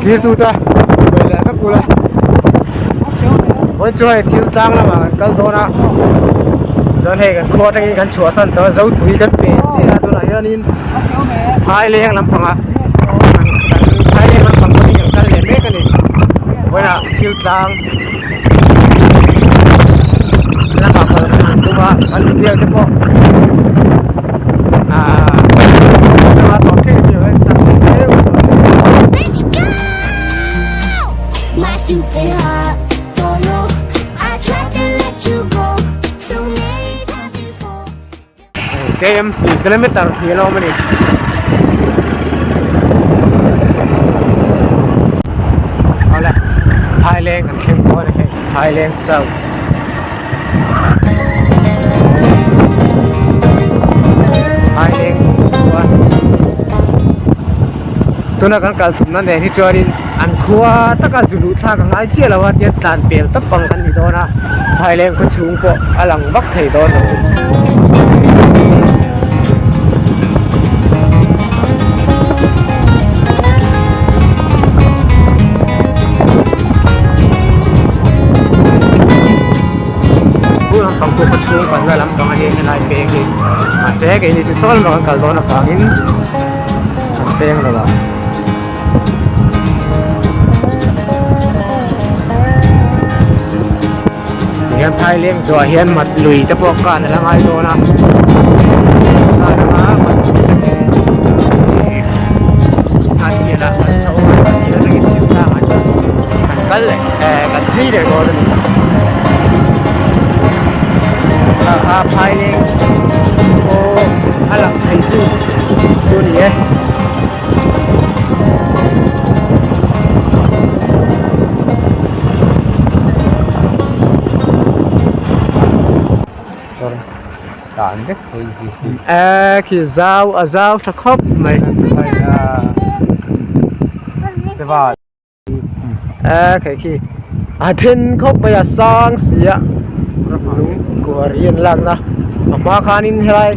Thlir tute sawi leh vek ula vawiin chu hei thil tlang lamah kan kal dawn a chuan hei kan khua atangin kan chhuahsan tawh a zotui kan pe chiah a tunah hianin phaileng lampangah kan phaileng lampang pawhin kan kal leh mek a ni vawiinah thil tlang lamah kal kan han tum a kan hotel te pawh ahh tawp thleng ni lo sak Let's go! My stupid heart, don't know. I tried to let you go so many times before. Km kilometer tih a awm a ni. Awle Phaileng kan thleng dawn a hei Phaileng South. Phaileng khua tuna kan kal tumna nen hi chuanin an khua taka zu luh thlak a ngai chiah lo a tihian tlan pel tawp ang kan ni dawn a Phaileng khaw chhung pawh a lang vak thei dawn lo. Pu lampang pawh khaw chhung kalna lampang a nia helai peng hi mahse keini chu saw lamah kan kal dawn avangin kan peng lo a. Tihian Phaileng zawhah hian mat lui te pawh kan a la ngai dawn a kan anga mat a thian ah kan chho a kan thil atangin thil tlang ah chuan kan kal leh eh kan phei leh dawn a ni a a Phaileng pawh a lang thei chu chu a ni e. Eee khi zau a zau tha khawp mai eee khai khi a then khawp mai a sang si a lung kuari an lakna a hma khanin helai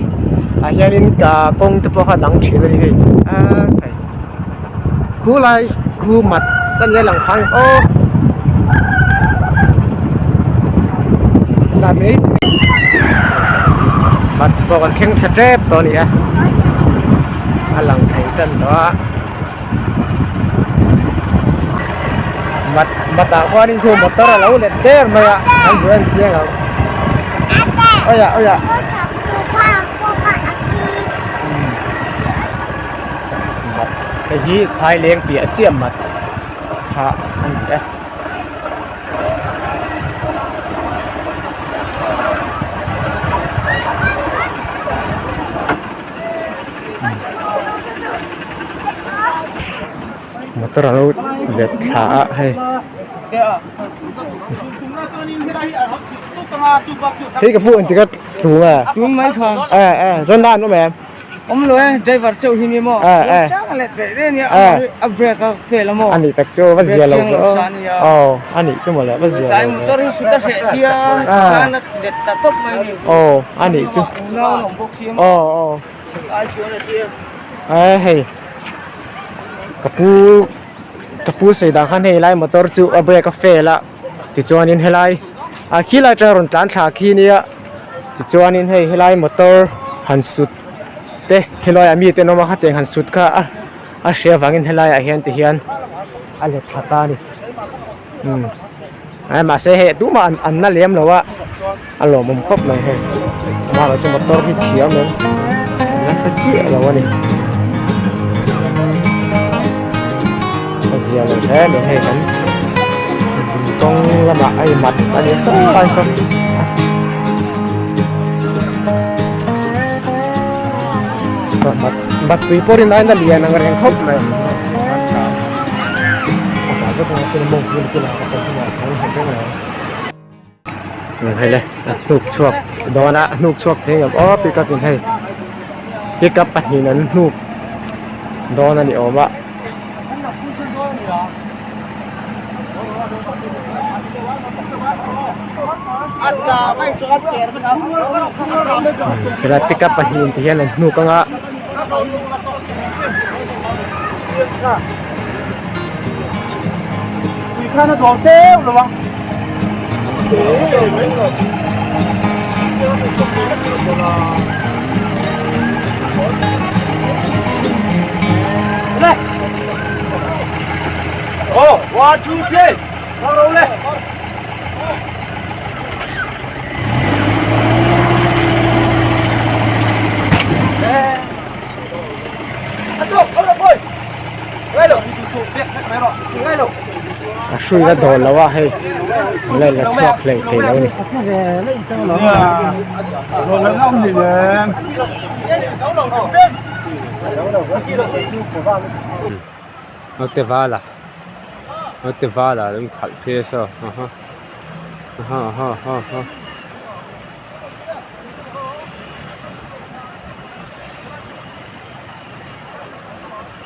ah hianin kawng te pawh kha a dang thin a ni hei eee khai khulai khu mat a nia lang phang aw tah mai mat pawh kan thleng tha tep tawh a ni a a lang thei tan tawh a mat mat ah khuanin khu motor a lo let der mai a an zu en chiang ang awi ah awi ah. Mat hei hi Phaileng piah chiah mat kha a ni e. Motor a lo let thla a hei. Hei ka pu engtik a tlung a? Tlung mai kha. E e zawn dan awm em? Awm lo e driver chauh hi ni maw? E e. Chang a let reh reh nia a a brake a fail a maw? Ani tak chu va zia lo brake chiang lo sa nia. Aw ani chu mawle va zia lo. Tlai motor hi sut a hreh sia khan a let ta tawp mai ni. Aw ani chu. Unau an awm bawk sia maw? Aw aw. Ai chuan a sia. E hei ka pu ka pu sawi dan khan hei lai motor chu a brake a fail a tichuanin helai ah khilai atanga rawn tlan thla khi nia tichuanin hei helai motor han sut te helai ah mite an awm a khatiang han sut kha a a hria vangin helai ah hian tihian a let thla ta a ni umm mahse hei tumah an na lem lo a a lawmawm khawp mai hei amah chu motor hi chhia awm em an la hre chiah lo a ni a zia lo hle mai hei kan zin kawng lamah a inmat a ni saw lai saw. Saw mat mat tui pawh rin aiin a lian ang reng khawp mai. Hei le a hnuk chhuak dawn a hnuk chhuak thei ngam aw pickup in hei pickup pahnih an hnuk dawn a ni awm a. Helai pickup pahnih in ti hian an hnuk anga. A hrui la dawl lo a hei an la la chhuak hlei thei lo a ni. Naute vala naute vala an khalh phei a saw aha aha aha aha aha.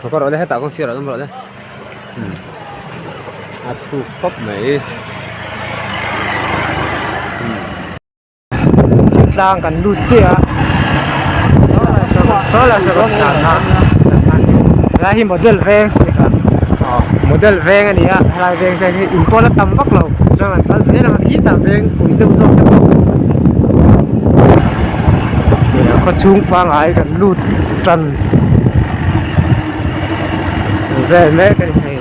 Ka rawh le hetah kawng sirah awm rawh le a thuk khawp mai. Thingtlang kan lut chiah a saw lai saw tlan a helai hi model veng model veng a ni a helai veng te hi in pawl a tam vak lo chuan an kal zel ang a khitah veng pui deuh zawk te pawh khaw chhung pangngai kan lut tan vel mek a ni hei.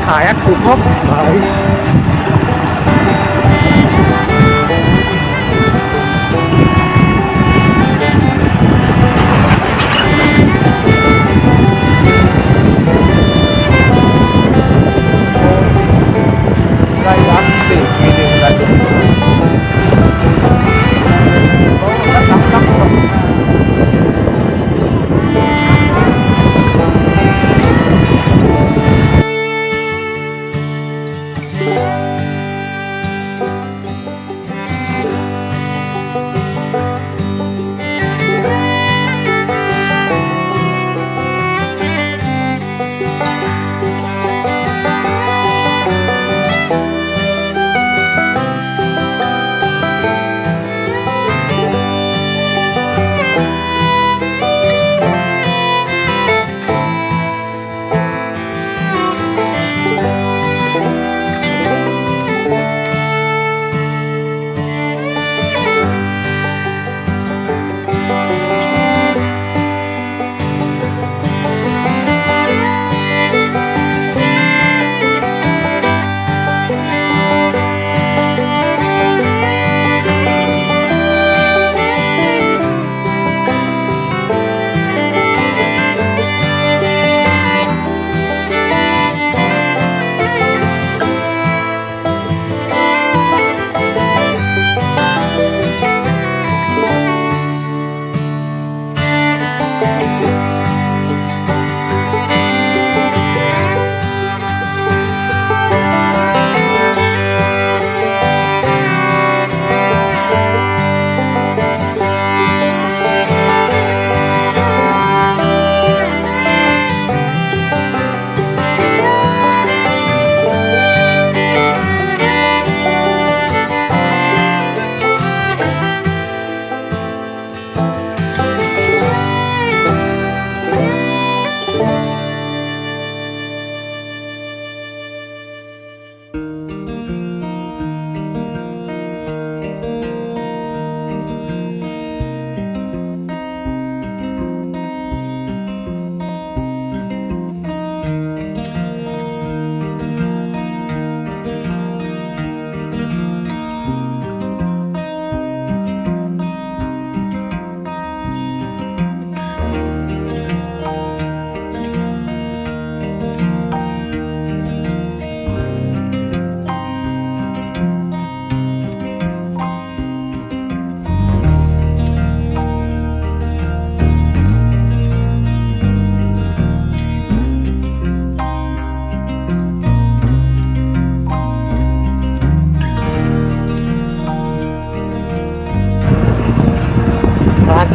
Khai a khuh khawp mai.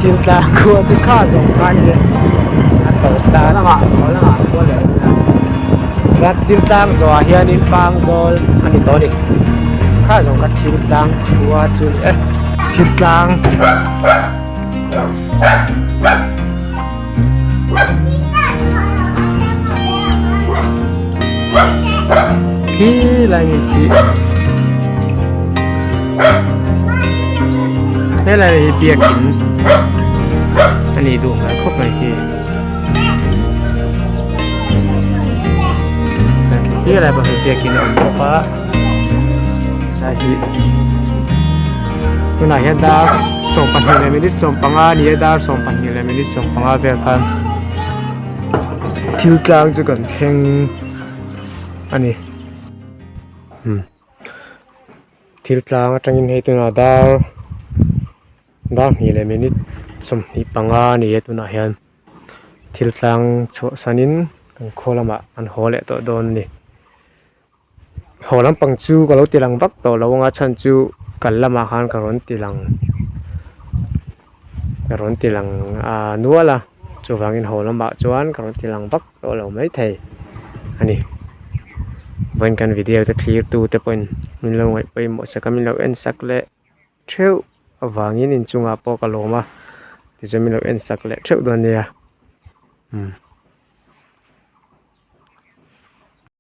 Thil tlang khua chu kha zawng kha a ni a a to ta lamah chuan thil tlang zawhah hianin pangzawl a ni tawh a ni kha zawng kha thil tlang khua chu a ni e thil tlang. Khi lai mi khi helai hi biakin a nih duh hmel khawp mai khi khi lai pawh hi biakin a awm bawk a helai hi tunah hian dar 12 leh minute 15 a ni a dar 12 leh minute 15 vel khan thil tlang chu kan thleng a ni umm thil tlang atangin hei tunah dar dar hnih leh minute 25 a ni a tunah hian thil tlang chhuah sanin kan khaw lamah an haw leh tawh dawn a ni. Haw lampang chu ka lo ti lang vak tawh lo anga chhan chu kal lamah khan ka rawn ti lang ka rawn ti lang ah nual a chuvangin haw lamah chuan ka rawn ti lang vak tawh lo maithei a ni. Vawiin kan video te thlir tu te pawhin min lo ngaih pawimawh sak a min lo en sak leh theuh avangin inchungah pawh ka lawm a tichuan min lo en sak leh theuh dawn nia umm.